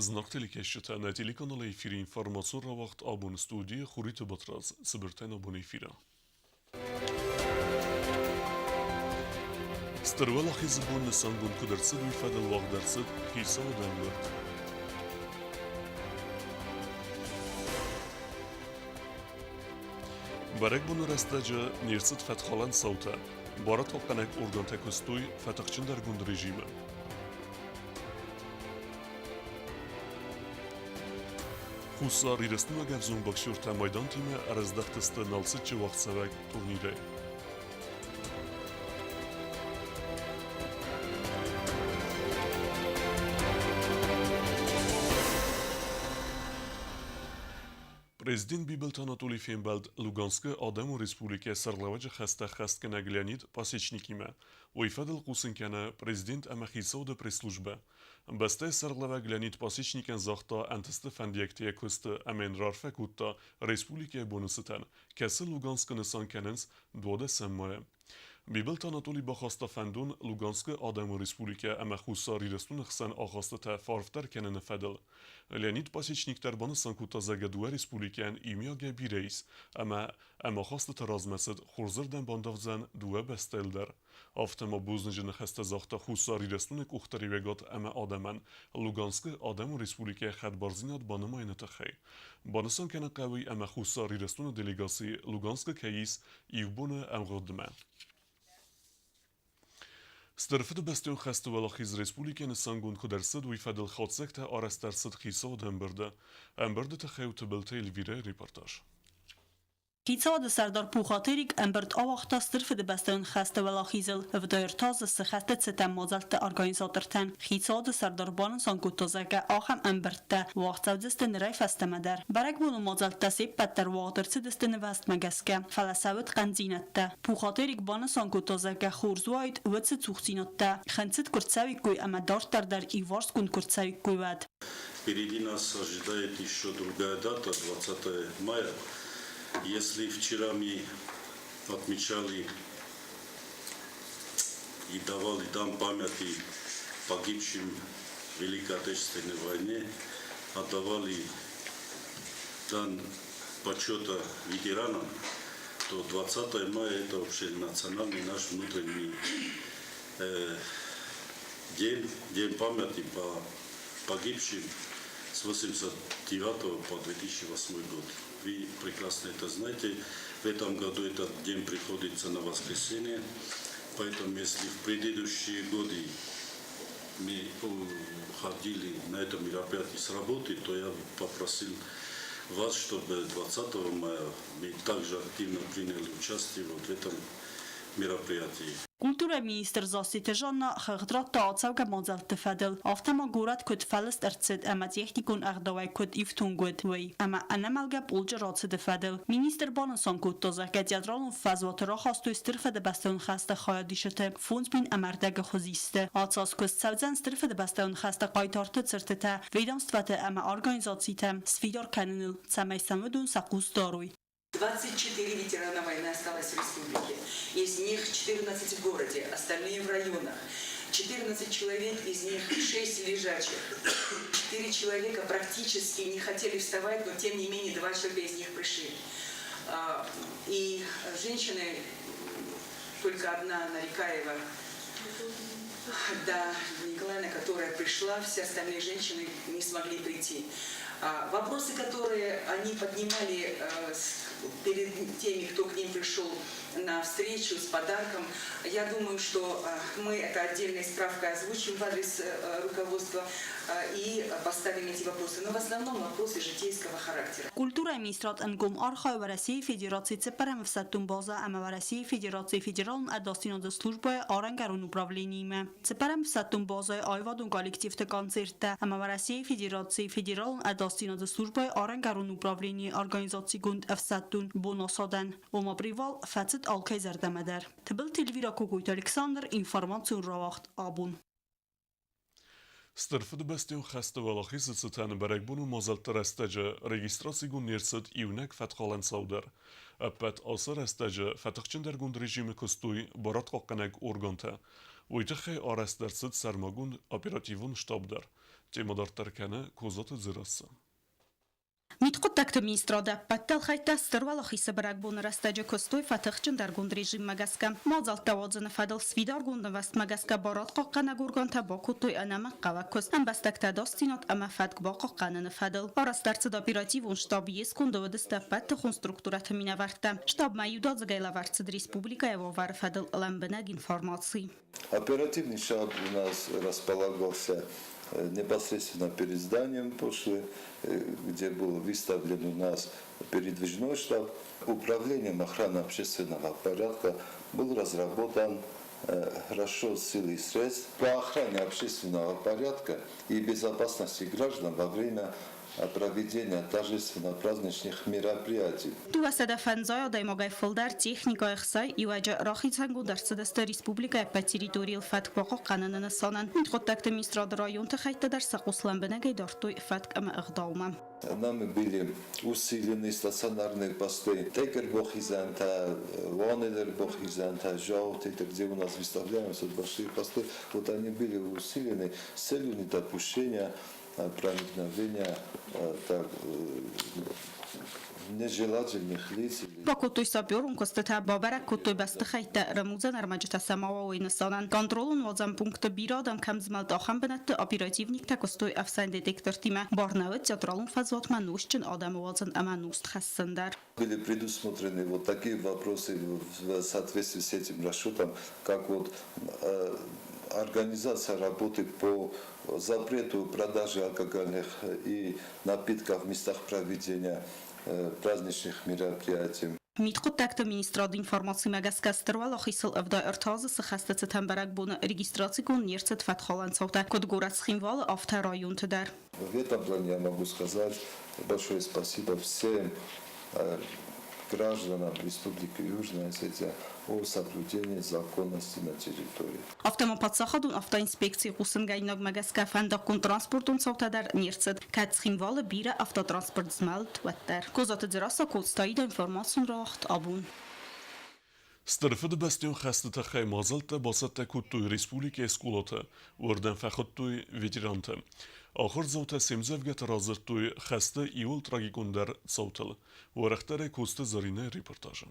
Зынаргъ телекӕсджытӕ, нӕ телеканалы эфиры информацион рауагъд абон студийы Хуриты Батрадз цыбыртӕн абон эфиры. Стыр Уӕлахизы бон нысангонд куыд ӕрцыд, уый фӕдыл уагъд ӕрцыд хицауады ӕмбырд. Бӕрӕгбоны рӕстӕджы не рцыд фӕткхалӕн цаутӕ. Барадхъахъхъӕнӕг органтӕ куыстой фӕтыхджындӕргонд режимы. Хуссар Ирыстонаг ӕвзонг боксертӕ майдантимӕ ӕрӕздӕхтысты Налцыччы уагъдцӕуӕг турнирӕй. Президент Бибылты Анатолий фембӕлд Луганскы Адӕмон Республикӕйы Сӕргълӕууӕджы хӕстӕ ӕххӕстгӕнӕг Леонид Пасечникимӕ. Уый фӕдыл хъусын кӕны президент ӕмӕ хицауады пресс-службӕ. Бӕстӕйы сӕргълӕууӕг Леонид Пасечникӕн загъта ӕнтысты фӕндиӕгты йӕ куысты ӕмӕ йын раарфӕ кодта республикӕйы боны цытӕн, кӕцы Луганскы нысан кӕнынц 12 майы. Бибылты Анатолий бахаста фӕндон Луганскы Адӕмон Республикӕ ӕмӕ Хуссар Ирыстоны хсӕн ахастытӕ фӕарфдӕр кӕныны фӕдыл. Леонид Пасечник дӕр банысан кодта, зӕгъгӕ, дыууӕ республикӕйӕн иумиагӕй бирӕ ис, ӕмӕ ӕмахастыты размӕцыд хорзырдӕм бандавдзӕн дыууӕ бӕстӕйыл дӕр. Афтӕ ма бузныджы ныхӕстӕ загъта Хуссар Ирыстоны къухдариуӕгад ӕмӕ адӕмӕн Луганскы Адӕмон Республикӕйы хӕдбардзинад банымайыны тыххӕй. Банысан кӕнын хъӕуы ӕмӕ Хуссар Ирыстоны делегаци Луганскы кӕй ис иу боны ӕмгъуыдмӕ. Стыр Фыдыбӕстӕйон хӕсты уӕлахиз республикӕйы нысангонд куыд ӕрцыд, уый фӕдыл хатдзӕгтӕ арӕзт ӕрцыд хицауады ӕмбырды. Ӕмбырды тыххӕй у Тыбылты Эльвирӕйы репортаж. Хицауады сӕрдар Пухаты Эрик ӕмбырд ауагъта Стыр Фыдыбӕстӕйон хӕсты уӕлахизыл ӕвдайӕртӕ цы хӕсты цытӕн мадзӕлтты организатортӕн. Хицауады сӕрдар банысан кодта, зӕгъгӕ, ахӕм ӕмбырдтӕ уагъд цӕудзысты нырӕй фӕстӕмӕ дӕр. Бӕрӕгбоны мадзӕлттӕ се ппӕт дӕр уагъд ӕрцыдысты нывӕзтмӕ гӕсгӕ, фӕлӕ сӕ уыд хъӕндзинӕдтӕ. Пухаты Эрик банысан кодта, зӕгъгӕ, хорз уаид, уыцы цухдзинӕдтӕ хынцыд куы рцӕуиккой ӕмӕ дарддӕр дӕр иуварсгонд куы рцӕуиккой, уӕд. Впереди нас ожидает еще другая дата, 20 мая. Если вчера мы отмечали и давали дань памяти погибшим в Великой Отечественной войне, отдавали дань почета ветеранам, то 20 мая это вообще национальный наш внутренний день, день памяти по погибшим с 1989 по 2008 год. Вы прекрасно это знаете. В этом году этот день приходится на воскресенье. Поэтому если в предыдущие годы мы уходили на этом мероприятии с работы, то я попросил вас, чтобы 20 мая мы также активно приняли участие вот в этом мероприятии. Культурӕйы министр Зассеты Жанна хыгъд радта ацӕугӕ мадзӕлтты фӕдыл, афтӕ ма горӕт куыд фӕлыст ӕрцыд ӕмӕ техникон ӕгъдауӕй куыд ифтонг уыд, уый, ӕмӕ ӕнӕмӕлгӕ полчъы рацыды фӕдыл. Министр банысан кодта, зӕгъгӕ, театралон фӕзуаты рахастой Стыр Фыдыбӕстӕйон хӕсты хайадисджыты 5000 ӕмӕ ӕрдӕгы хуызисты. Ацы аз куыст цӕудзӕн Стыр Фыдыбӕстӕйон хӕсты хъайтарты цыртытӕ, ведомствӕты ӕмӕ организацитӕ сфидар кӕныныл, цӕмӕй сӕм уыдон сӕ хъус дарой. 24 ветерана войны осталось в республике. Из них 14 в городе, остальные в районах. 14 человек, из них 6 лежачих. 4 человека практически не хотели вставать, но тем не менее 2 человека из них пришли. И женщины, только одна Нарикаева, да, Николаевна, которая пришла, все остальные женщины не смогли прийти. Вопросы, которые они поднимали перед теми, кто к ним пришел на встречу с подарком, я думаю, что мы это отдельной справкой озвучим в адрес руководства и поставим эти вопросы. Но в основном вопросы житейского характера. Культурӕйы министрад ӕнгом архайы Уӕрӕсейы Федерацийы цыппӕрӕм ӕфсӕддон базӕ ӕмӕ Уӕрӕсейы Федерацийы Федералон ӕдасдзинады службӕйы арӕнгӕрон управлениимӕ. Цыппӕрӕм ӕфсӕддон базӕйы аивадон коллективты концерттӕ ӕмӕ Уӕрӕсейы Федерацийы Федералон ӕдасдзинады службӕйы арӕнгӕрон управленийы организацигонд ӕфсӕддон бонасадӕн, ома привал, фӕцыд алкӕй зӕрдӕмӕ дӕр. Тыбылты Эльвира Кокойты Александр, информацион рауагъд абон. Стыр Фыдыбӕстӕйон хӕсты Уӕлахизы цытӕн бӕрӕгбоны мадзӕлтты рӕстӕджы регистрацигонд не рцыд иунӕг фӕткхалӕн цау дӕр. Ӕппӕт ацы рӕстӕджы фӕтыхджындӕргонд режимы куыстой барадхъахъхъӕнӕг органтӕ. Уый тыххӕй арӕзт ӕрцыд сӕрмагонд оперативон штаб дӕр. Темӕ дарддӕр кӕны Козаты Дзерассӕ. Мидхъуыддӕгты министрады ӕппӕт дӕлхӕйттӕ Стыр Уӕлахизы бӕрӕгбоны рӕстӕджы куыстой фӕтыхджындӕргонд режиммӕ гӕсгӕ. Мадзӕлттӕ уадзыны фӕдыл сфидаргонд нывӕзтмӕ гӕсгӕ барадхъахъхъӕнӕг органтӕ бакодтой ӕнӕмӕнгхъӕуӕг куыст ӕмбӕстӕгты ӕдасдзинад ӕмӕ фӕтк бахъахъхъӕныны фӕдыл. Арӕзт ӕрцыд оперативон штаб, йе сконды уыдысты ӕппӕт тыхон структурӕты минӕвӕрттӕ. Штабмӕ иудадзыгӕй лӕвӕрд цыд республикӕйы уавӕры фӕдыл лӕмбынӕг информаци. Оперативный штаб у нас располагался непосредственно перед зданием почты, где был выставлен у нас передвижной штаб. Управлением охраны общественного порядка был разработан расчет сил и средств по охране общественного порядка и безопасности граждан во время проведения торжественно-праздничных мероприятий. 250 адӕймагӕй фылдӕр техникӕйы хсӕй иуӕджы рахицӕнгонд ӕрцыдысты республикӕйы ӕппӕт территорийыл фӕтк бахъахъхъӕныны нысанӕн. Мидхъуыддӕгты министрады районты хӕйттӕ дӕр сӕ хъус лӕмбынӕгӕй дардтой фӕтк ӕмӕ ӕгъдаумӕ. Нами были усилены стационарные посты. Текер-Бохизанта, Лонелер-Бохизанта, Жаутетер, где у нас выставляются большие посты, вот они были усилены с целью недопущения проникновения так, нежелательных лиц. Бакодтой саперон куыстытӕ, бабӕрӕг кодтой бӕстыхӕйттӕ, рӕмудзӕн ӕрмӕджытӕ сӕ нысанӕн. Контролон уадзӕн пункты бирӕ адӕм кӕм змӕлд, ахӕм бынӕтты оперативниктӕ куыстой ӕфсӕн детектортимӕ. Бар нӕ уыд театралон фӕзуатмӕ нозтджын адӕмы уадзын ӕмӕ нозт хӕссын дӕр. Были предусмотрены вот такие вопросы в соответствии с этим расчетом, как вот организация работы по запрету продажи алкогольных и напитков в местах проведения праздничных мероприятий. Мидхъуыддӕгты министрады информацимӕ гӕсгӕ Стыр Уӕлахизыл 73 азы цы хӕсты цытӕн бӕрӕгбоны регистрацигонд не рцыд фӕткхалӕн цаутӕ, куыд горӕт Цхинвалы, афтӕ районты дӕр. В этом плане я могу сказать большое спасибо всем гражданам Республики Южная Осетия о соблюдении законности на территории. Афтӕ ма паддзахадон автоинспекцийы хъусынгӕнинагмӕ гӕсгӕ фӕндаггон транспортон цаутӕ дӕр не рцыд, кӕд Цхинвалы бирӕ автотранспорт змӕлд, уӕддӕр. Козаты Дзерассӕ, Коцтаида, информацион рауагъд Абон. Стыр Фыдыбӕстӕйон хӕсты тыххӕй мадзӕлттӕ бацӕттӕ кодтой республикӕйы скъолаты, уырдӕм фӕхуыдтой ветеранты. Ахуырдзаутӕ се мдзӕвгӕты радзырдтой хӕсты иууыл трагикондӕр цаутыл. Уӕрӕхдӕрӕй Коцты Зӕринӕйы репортажы.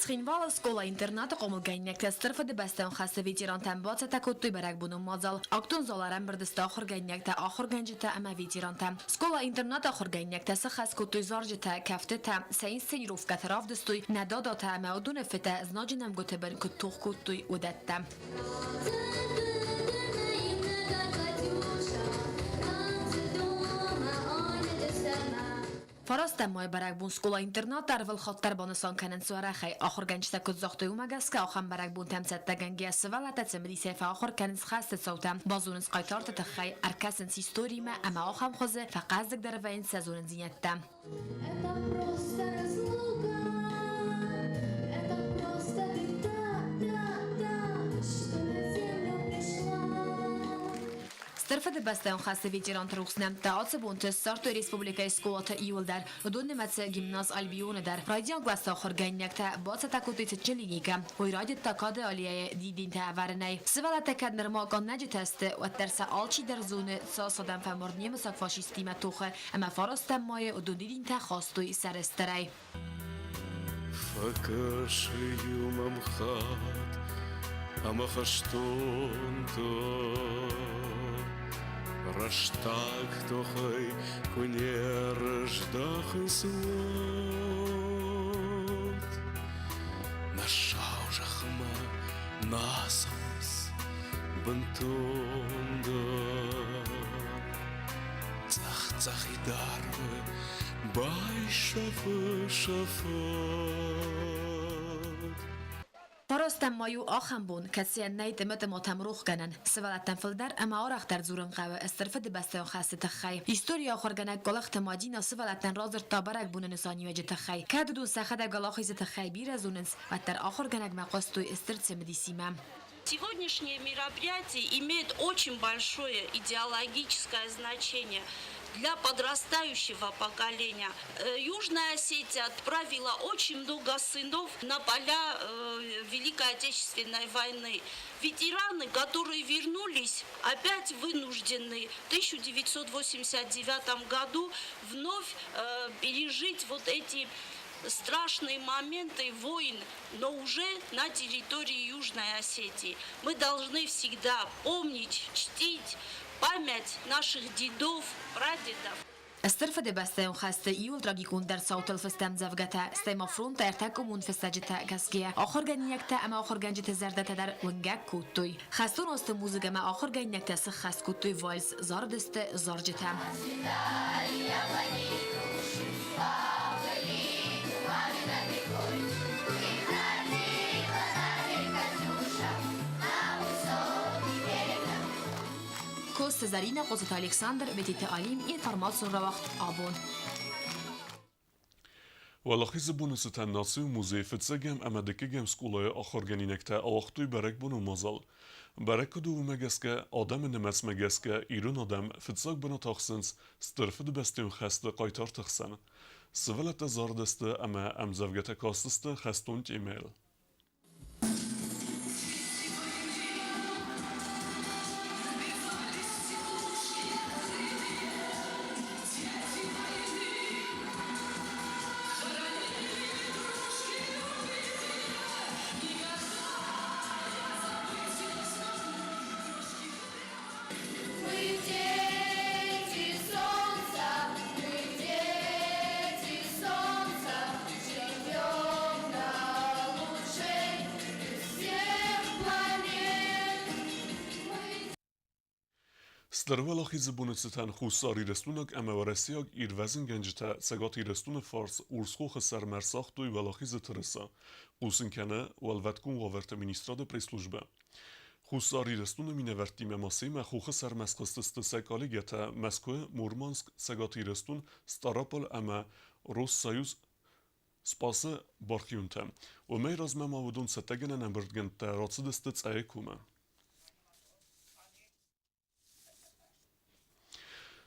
Цхинвалы скъола-интернаты хъомылгӕнинӕгтӕ Стыр Фыдыбӕстӕйон хӕсты ветерантӕн бацӕттӕ кодтой бӕрӕгбонон мадзал. Актон залы ӕрӕмбырд сты ахуыргӕнинӕгтӕ, ахуыргӕнджытӕ ӕмӕ ветерантӕ. Скъола-интернаты ахуыргӕнинӕгтӕ сыххӕст кодтой зарджытӕ, кӕфтытӕ, сӕ инсценировкӕтӕ равдыстой, нӕ дадатӕ ӕмӕ уыдоны фыдтӕ знаджы нӕмгуыты бын куыд тох кодтой, уыдӕттӕ. Фарастӕм майы бӕрӕгбон скъола-интернаты ӕрвылхатт дӕр банысан кӕнынц уӕрӕхӕй. Ахуыргӕнджытӕ куыд загътой, уымӕ гӕсгӕ ахӕм бӕрӕгбонтӕм цӕттӕгӕнгӕйӕ сывӕллӕттӕ цымыдисӕй фӕахуыр кӕнынц хӕсты цаутӕ, базонынц хъайтарты тыххӕй, ӕркӕсынц историмӕ ӕмӕ ахӕм хуызы фӕхъӕздыгдӕр вӕййынц сӕ зонындзинӕдтӕ. Это просто разлука, это просто беда, да, да, что на землю пришла. Стыр Фыдыбӕстӕйон хӕсты ветеранты рухс нӕмттӕ ацы бонты ссардтой республикӕйы скъолаты иуылдӕр. Уыдон нымӕцы гимназ Альбионы дӕр. Райдиан кълӕсты ахуыргӕнинӕгтӕ бацӕттӕ кодтой цытджын линейкӕ. Уый райдыдта Кады аллейӕйы дидинтӕ ӕвӕрынӕй. Сывӕллӕттӕ кӕд нырма къаннӕджытӕ сты, уӕддӕр сӕ алчидӕр зоны, цас адӕм фӕмард немыцаг фашисттимӕ тохы ӕмӕ фарастӕм майы уыдон дидинтӕ хастой сӕрыстырӕй. Фӕкӕсы-иу мӕм хатт ӕмӕ хӕстонтӕ Рӕстаг тохӕй куы не рыздӕхынц, уӕд Нӕ сау зӕхмӕ нӕ ацӕуынц бынтондӕр. Цъӕх-цъӕхид арвы байсӕфы сӕ фӕд. Фарастӕм май у ахӕм бон, кӕцыйӕн нӕй тъымы-тъымотӕм рохгӕнӕн. Сывӕллӕттӕн фылдӕр ӕмӕ арӕхдӕр дзурын хъӕуы Стыр Фыдыбӕстӕйон хӕсты тыххӕй. Историйы ахуыргӕнӕг Къуылыхты Мадинӕ сывӕллӕттӕн радзырдта бӕрӕгбоны нысаниуӕджы тыххӕй. Кӕд уыдон сӕхӕдӕг Уӕлахизы тыххӕй бирӕ зонынц, уӕддӕр ахуыргӕнӕгмӕ хъуыстой стыр цымыдисимӕ. Сегодняшнее мероприятие имеет очень большое идеологическое значение. Для подрастающего поколения. Южная Осетия отправила очень много сынов на поля Великой Отечественной войны. Ветераны, которые вернулись, опять вынуждены в 1989 году вновь пережить вот эти страшные моменты войн, но уже на территории Южной Осетии. Мы должны всегда помнить, чтить память наших дедов, прадедов. Стыр Фыдыбӕстӕйон хӕсты иууыл трагикондӕр цаутыл фыст ӕмдзӕвгӕтӕ, стӕй ма фронты ӕртӕкъуымон фыссӕджытӕ кӕсгӕйӕ, ахуыргӕнинӕгтӕ ӕмӕ ахуыргӕнджыты зӕрдӕтӕ дӕр уынгӕг кодтой. Хӕстон азты музыкӕмӕ ахуыргӕнинӕгтӕ сыххӕст кодтой вальс, зарыдысты зарджытӕ. Коцты Зӕринӕ, Хъоцыты Александр, Бететы Алим, информацион рауагъд абон. Уӕлахизы боны цытӕн Национ музейы фыццӕгӕм ӕмӕ дыккӕгӕм скъолайы ахуыргӕнинӕгтӕ ауагътой бӕрӕгбонон мадзал. Бӕрӕг куыд у, уымӕ гӕсгӕ адӕмы нымӕцмӕ гӕсгӕ ирон адӕм фыццаг бынат ахсынц Стыр Фыдыбӕстӕйон хӕсты хъайтарты хсӕн. Сывӕллӕттӕ зарыдысты ӕмӕ ӕмдзӕвгӕтӕ кастысты хӕстон темӕйыл. Мы дети солнца, мы дети солнца, живем на лучшей из всех планет. Стыр Уӕлахизы боны цытӕн Хуссар Ирыстонаг ӕмӕ уӕрӕсейаг ирвӕзынгӕнджытӕ Цӕгат Ирыстоны фарс Урсхохы сӕрмӕ ӕрсагътой Уӕлахизы тырыса, хъусын кӕны Уӕлвӕткон уавӕрты министрады пресс-службӕ. Хуссар Ирыстоны минӕвӕрттимӕ ма семӕ хохы сӕрмӕ схызтысты сӕ коллегӕтӕ Мӕскуы, Мурманск, Цӕгат Ирыстон, Стъараполь ӕмӕ Россоюз Спасы бархионтӕ. Уымӕй размӕ ма уыдон цӕттӕгӕнӕн ӕмбырдгӕндтӕ рацыдысты Цъӕйы комы.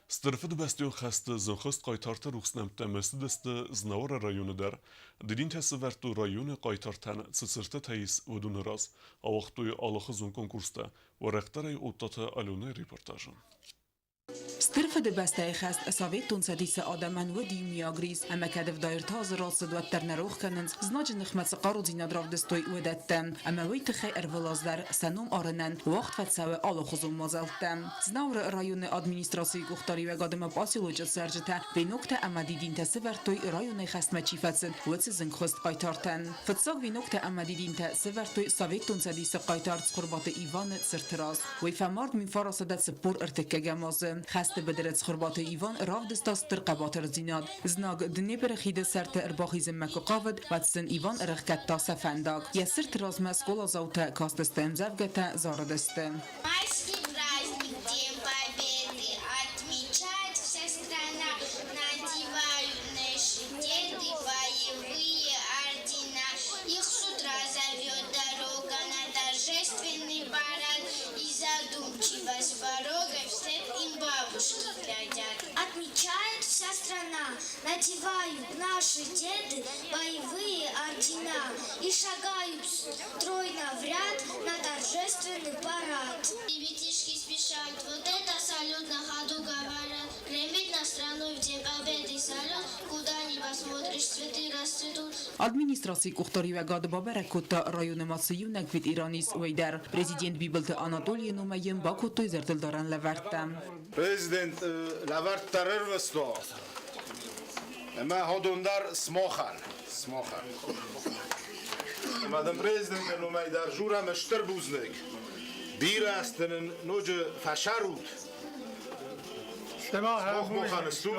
Стыр Фыдыбӕстӕйон хӕсты зынхӕст хъайтарты рухс нӕмттӕ мысыдысты Знауыры районы дӕр. Дидинтӕ сӕвӕрдтой районы хъайтартӕн цы цыртытӕ ис, уыдоны раз. Ауагътой алыхуызон конкурстӕ. Уӕрӕхдӕрӕй Оттаты Аленӕйы репортажы. Стыр Фыдыбӕстӕйы хӕст Советон Цӕдисы адӕмӕн уыд иумиаг рис, ӕмӕ кӕд ӕвдай азы рацыд, уӕддӕр нӕ рох кӕнынц, знаджы ныхмӕ цы хъарудзинад равдыстой, уыдӕттӕ. Ӕмӕ уый тыххӕй ӕрвылаз дӕр сӕ ном арынӕн уагъд фӕцӕуы алыхуызон мадзӕлттӕ. Знауыры районы администрацийы къухдариуӕгад ӕмӕ поселочы цӕрджытӕ веноктӕ ӕмӕ дидинтӕ сӕвӕрдтой районӕй хӕстмӕ чи фӕцыд, уыцы зынгхуыст хъайтартӕн. Фыццаг веноктӕ ӕмӕ дидинтӕ сӕвӕрдтой Советон Цӕдисы хъайтар Цхуырбаты Иваны цырты раз. Уый фӕмард 1943 азы. Хӕсты быдыры Цхуырбаты Иван равдыста стыр хъӕбатырдзинад. Знаг Днепры хиды сӕрты ӕрбахизынмӕ куы хъавыд, уӕд сын Иван ӕрӕхгӕдта сӕ фӕндаг. Йӕ цырт размӕ скъоладзаутӕ кастысты ӕмдзӕвгӕтӕ, зарыдысты. Майский праздник, День Победы, отмечает вся страна. Надевают наши деды боевые ордена. Их с утра зовет дорога на торжественный парад. И задумчиво с порога вслед им бабушки глядят. Отмечает вся страна, надевают наши деды боевые ордена и шагают стройно в ряд на торжественный парад. Ребятишки спешат, вот это салют на ходу говорят. Гремит на страну в День Победы салют, куда ни посмотришь, цветы расцветут. Администрацийы къухдариуӕгад бабӕрӕг кодта районы ма цы иунӕг ветеран ис, уый дӕр. Президент Бибылты Анатолийы номӕй йын бакодтой зӕрдылдарӕн лӕвӕрттӕ. Президент лӕвӕрттӕ ӕрвыста ӕмӕ уыдон дӕр смахӕн. Смахӕн. Ӕмӕ дын президенты номӕй дӕр журӕм стыр бузныг. Бирӕ азты нын ноджы фӕсарут. Смах махӕн стут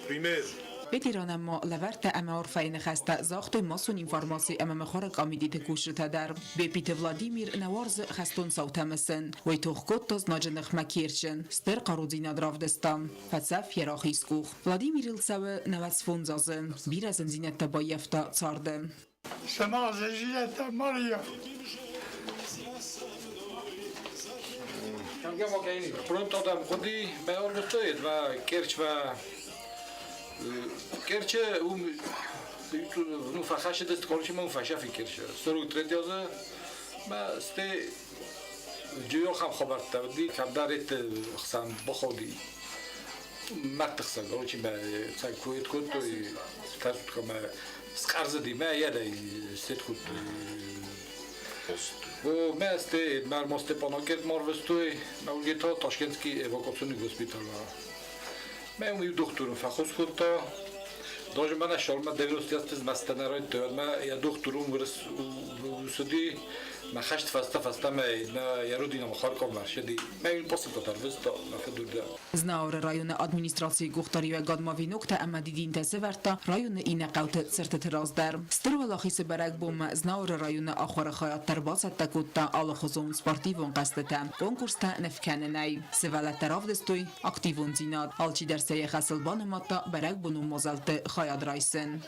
пример. Ветеранӕн ма лӕвӕрттӕ ӕмӕ арфӕйы ныхӕстӕ загътой массон информаци ӕмӕ мыхуыры комитеты кусджытӕ дӕр. Беппиты Владимир нӕ уарзы хӕстон цаутӕ мысын. Уый тох кодта знаджы ныхмӕ Керчы. Стыр хъарудзинад равдыста. Фӕцӕф йӕ рахиз къух. Владимирыл цӕуы 95 азы. Бирӕ зындзинӕдтӕ баййӕфта царды. Сама зӕзиӕтӕ Мария. Фронт адам хъуыди, мӕ ӕрвыстой, мӕ Керчмӕ. Керчы уым ну, фӕхӕссыдысты короче, мӕ фӕсӕфи Керчы. 43 азы мӕ стӕй джиохам хабӕрттӕ уыди, кӕмдӕридты хсӕн бахауди. Мӕрдты хсӕн, короче, мӕ цӕг куы кодтой, тасут мӕ скъӕрзыди, мӕ йӕдӕй сет кодтой. О, мӕ стӕй мӕ Степанакерт ма арвыстой, мӕ уый та Ташкентский эвакуационный госпиталь. Мӕ уым иу дохтыры фӕхос кодта. Даже мӕнӕ шалмӕ 90 мӕстӕ нӕ райдыдтой, мӕ йӕ дохтыр уым уыцыди, мӕ хӕст фӕстӕ фӕстӕмӕ мӕ йӕ родинамӕ Харьковмӕ ӕрцыди. Мӕ йын посылкӕ ӕрвыста, мӕ фыд уыд. Знауыры районы администрацийы къухдариуӕгадмӕ веноктӕ ӕмӕ дидинтӕ сӕвӕрдта районы иннӕ хъӕуты цыртыты раз дӕр. Стыр Уӕлахизы бӕрӕгбонмӕ Знауыры районы ахуыры хайад дӕр бацӕттӕ кодта алыхуызон спортивон хъӕзтытӕ, конкурстӕ ныв кӕнынӕй. Сывӕллӕттӕ равдыстой активондзинад. Алчидӕр сӕ йӕ хӕсыл банымадта бӕрӕгбонон мадзӕлтты хайад райсын.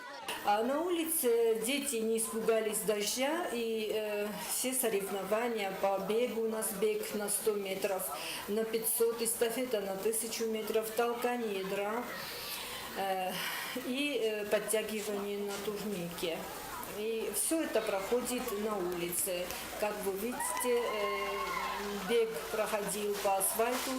А на улице дети не испугались дождя, и все соревнования по бегу, у нас бег на 100 метров, на 500, эстафета на 1000 метров, толкание ядра и подтягивание на турнике. И все это проходит на улице. Как вы видите, бег проходил по асфальту,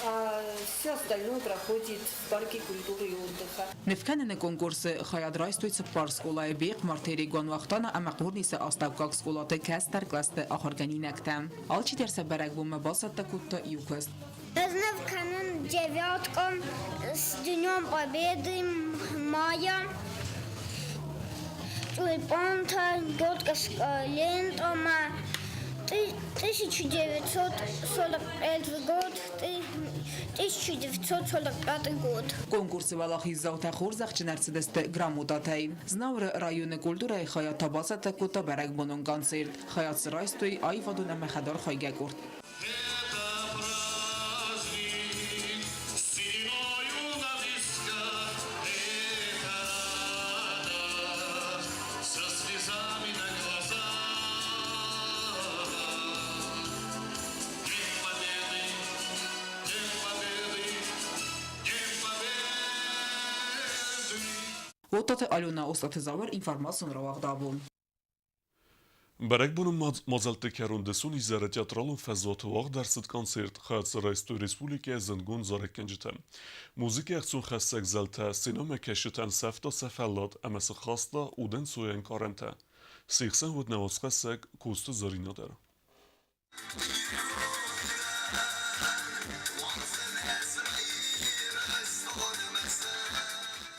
а все остальное проходит в парке культуры и отдыха. Нывкӕныны конкурсы хайад райстой цыппар скъолайы Бехъмарты, Регуан-Вахтана ӕмӕ Хъорнисы астӕуккаг скъолаты кӕстӕр кълӕсты ахуыргӕнинӕгтӕ. Алчидӕр сӕ бӕрӕгбонмӕ бацӕттӕ кодта иу куыст. Ӕз ныв кӕнын девятка с Днем Победы мая. Тюльпанта, Георгиевская лента, 1941 год, 1945 год. Конкурсы уӕлахиздзаутӕ хорзӕхджын ӕрцыдысты грамотатӕй. Знауыры районы культурӕйы хайад та бацӕттӕ кодта бӕрӕгбонон концерт. Хайад дзы райстой аивадон ӕмӕ хӕдархайгӕ къорд. Оттаты Алена, Остаты Зауыр, информацион рауагъд абон. Бӕрӕгбоны мадзӕлтты кӕрон дысон изӕры театралон фӕзуаты уагъд ӕрцыд концерт, хайад дзы райстой республикӕйы зындгонд зарӕггӕнджытӕ. Музыкӕ ӕхцонхӕссӕг зӕлтӕ сценӕмӕ кӕсджытӕн сӕфта сӕ фӕллад ӕмӕ сӕ хаста удӕнцойӕ ӕнкъарӕнтӕ. Се хсӕн уыд нӕ уацхӕссӕг Коцты Зӕринӕ дӕр.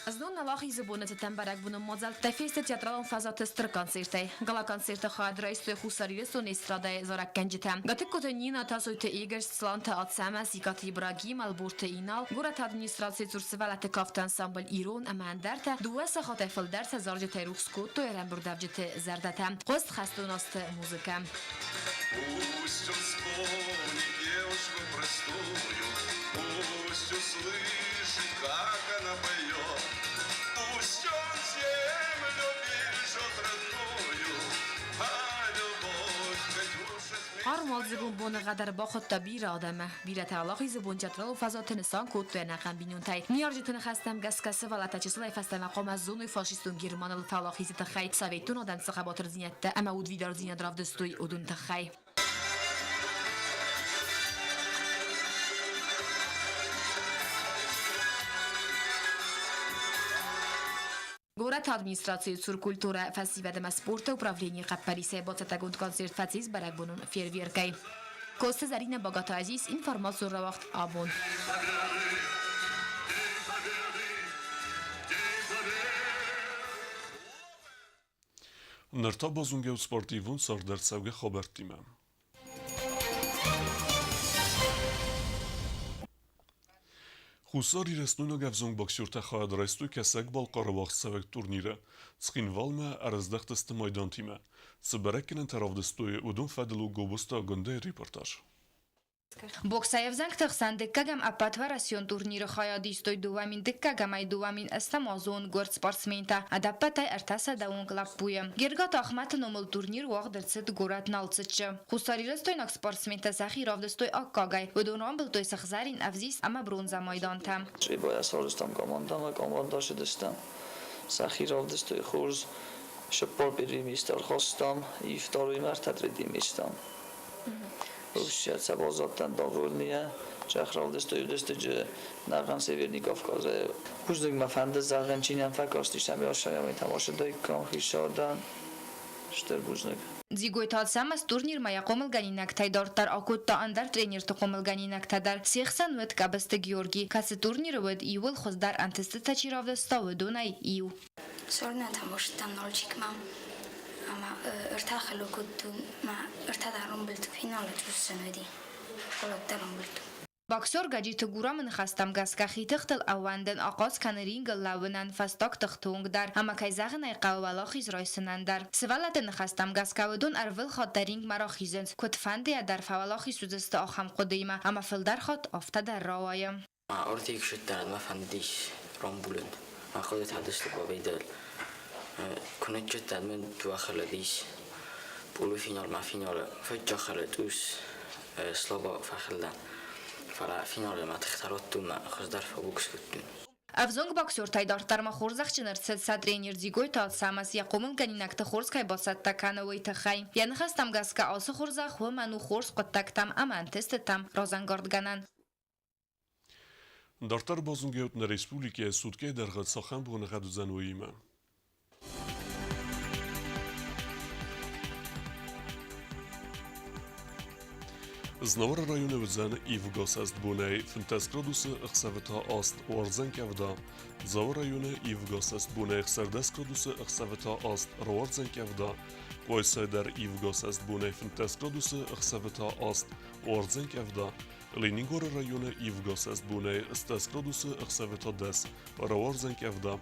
Знон Уӕлахизы боны цытӕн бӕрӕгбоны мадзӕлттӕ фесты театралон фӕзуаты стыр концертӕй. Гала-концерты хайад райстой Хуссар Ирыстоны эстрадӕйы зарӕггӕнджытӕ. Гатыгкоты Нина, Тасойты Игорь, Сланты Ацӕмӕз, Икъаты Ибрагим, Ӕлборты Инал, горӕты администрацийы цур сывӕллӕтты кафты ансамбль Ирон ӕмӕ ӕндӕртӕ дыууӕ сахатӕй фылдӕр сӕ зарджытӕй рухс кодтой ӕрӕмбырдуӕвджыты зӕрдӕтӕ. Хъуыст хӕстон азты музыкӕ. Пусть он вспомнит девушку простую, пусть услышит, как она поет, пусть он землю бережет родную, а любовь Катюша. Хъарм уалдзыгон боныгъӕд ӕрбахуыдта бирӕ адӕмы. Бирӕтӕ Уӕлахизы бон театралон фӕзуаты нысан кодтой ӕнӕхъӕн бинонтӕй. Ныййарджыты ныхӕстӕм гӕсгӕ сывӕллӕттӕ чысылӕй фӕстӕмӕ хъуамӕ зоной фашистон Германыл фӕуӕлахизы тыххӕй, советон адӕм цы хъӕбатырдзинӕдтӕ ӕмӕ удвидардзинад равдыстой, уыдон тыххӕй. Горӕты администрацийы цур культурӕ, фӕсивӕд ӕмӕ спорты управленийы хъӕппӕрисӕй бацӕттӕгонд концерт фӕцис бӕрӕгбонон фейерверкӕй. Коцты Зӕринӕ, Багаты Азиз, информацион рауагъд абон. Ныр та базонгӕ ут спортивон цардӕрцӕугӕ хабӕрттимӕ. Хуссар Ирыстойнаг ӕвзонг боксертӕ хайад райстой Кӕсӕг-Балхъары уагъдцӕуӕг турниры. Цхинвалмӕ ӕрыздӕхтысты майдантимӕ. Цы бӕрӕггӕнӕнтӕ равдыстой, уыдон фӕдыл у Гобозты Агуындӕйы репортаж. Боксӕй ӕвзӕнгты хсӕн дыккӕгӕм ӕппӕтуӕрӕсеон турниры хайад истой 2001-ӕй 2008-азы онг гуырд спортсментӕ, ӕдӕппӕтӕй 300 онг лӕппуйы. Гергаты Ахмӕты номыл турнир уагъд ӕрцыд горӕт Налцыччы. Хуссарирыстойнаг спортсментӕ сӕхи равдыстой аккагӕй, уыдон рамбылдтой сыгъзӕрин, ӕвзист ӕмӕ бронзӕ майдантӕ. Чъибойӕ сарӕзтам командӕмӕ, командӕ ссыдыстӕм. Сӕхи равдыстой хорз. Цыппар первый место ӕрхастам, и второй ӕртӕ третий местам. Ущӕ баззадтӕн довольные. Зӕхх равдыстой уыдысты нӕхъӕн Северный Кавказӕй. Бузныг мӕ фӕнды зӕгъын, чи нӕм фӕкастис, ӕмӕ асайӕм тамашадаиккам хицауадӕн. Стыр бузныг. Дзигойты Ацӕмӕз турнирмӕ йӕ хъомылгӕнинӕгтӕй дарддӕр акодта ӕндӕр тренерты хъомылгӕнинӕгтӕ дӕр. Се хсӕн уыд Къӕбысты Георги, кӕцы турниры уыд иууыл хуыздӕр ӕнтыстытӕ чи равдыста, уыдонӕй иу. Сорна тамошта Нальчикмӕ ӕмӕ ӕртӕ хӕло кодтон ма ӕртӕ дӕр рамбылд финалы цъус уыди, фӕлӕ рамбылд. Боксер Гӕджиты Гурамы ныхӕстӕм гӕсгӕ хи тыхтыл ӕууӕндын ахъаз кӕны рингыл лӕууынӕн фӕстаг тыхты онг дӕр ӕмӕ, кӕй зӕгъын ӕй хъӕуы, уӕлахиз райсынӕн дӕр. Сывӕллӕтты ныхӕстӕм гӕсгӕ уыдон ӕрвылхатт дӕр рингмӕ рахизынц, куыдфӕндыйӕ дӕр фӕуӕлахиз уыдзысты ахӕм хъуыдыимӕ ӕмӕ фылдӕр хатт афтӕ дӕр рауайы. Ортик мӕ фӕндис рамбулын. Мӕ хъуыдытӕ дысты бавидӕл. Куы ныджджыдтӕн мын дуахӕлӕдис полуфиналмӕ финалы фӕджджахӕлӕд ус слабо фӕхылдӕн. Фӕлӕ финалы мӕ тыхтӕ радтон мӕ хуыздӕр фӕбокс кодтон. Ӕвзонг боксертӕй дарддӕр ма хорзӕхджын ӕрцыд сӕ тренер Дзигойты Ацӕмӕз йӕ хъомылгӕнинӕгты хорз кӕй бацӕттӕ кӕны, уый тыххӕй. Йӕ ныхӕстӕм гӕсгӕ ацы хорзӕх уымӕн у хорз хъуыддӕгтӕм ӕмӕ ӕнтыстытӕм разӕнгардгӕнӕн. Дарддӕр базонгӕут нӕ республикӕйы суткӕйы дӕргъы цахӕм боныгъӕд уыдзӕн, уыимӕ. Знауыры районы уыдзӕн ивгӕ цӕстбонӕй 15 градусы, ӕхсӕвы та 8 уардзӕн къӕвда. Дзауы районы ивгӕ цӕстбонӕй 16 градусы, ӕхсӕвы та 8 руардзӕн къӕвда. Къуайсайы дӕр ивгӕ цӕстбонӕй 15 градусы, ӕхсӕвы та 8 уардзӕн къӕвда. Ленингоры районы ивгӕ цӕстбонӕй 16 градусы, ӕхсӕвы та 10 рауардзӕн къӕвда.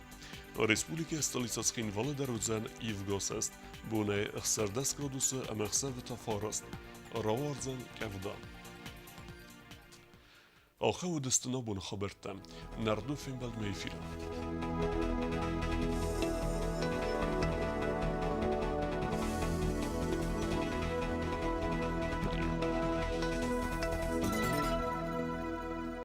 Республикӕйы столицӕ Цхинвалы дӕр уыдзӕн ивгӕ цӕст бонӕй 16 градусы ӕмӕ ӕхсӕвы та 9 рауардзӕн къӕвда. Ахӕм уыдысты нӕ боны хабӕрттӕ. Нӕрдон фембӕлдмӕ эфиры.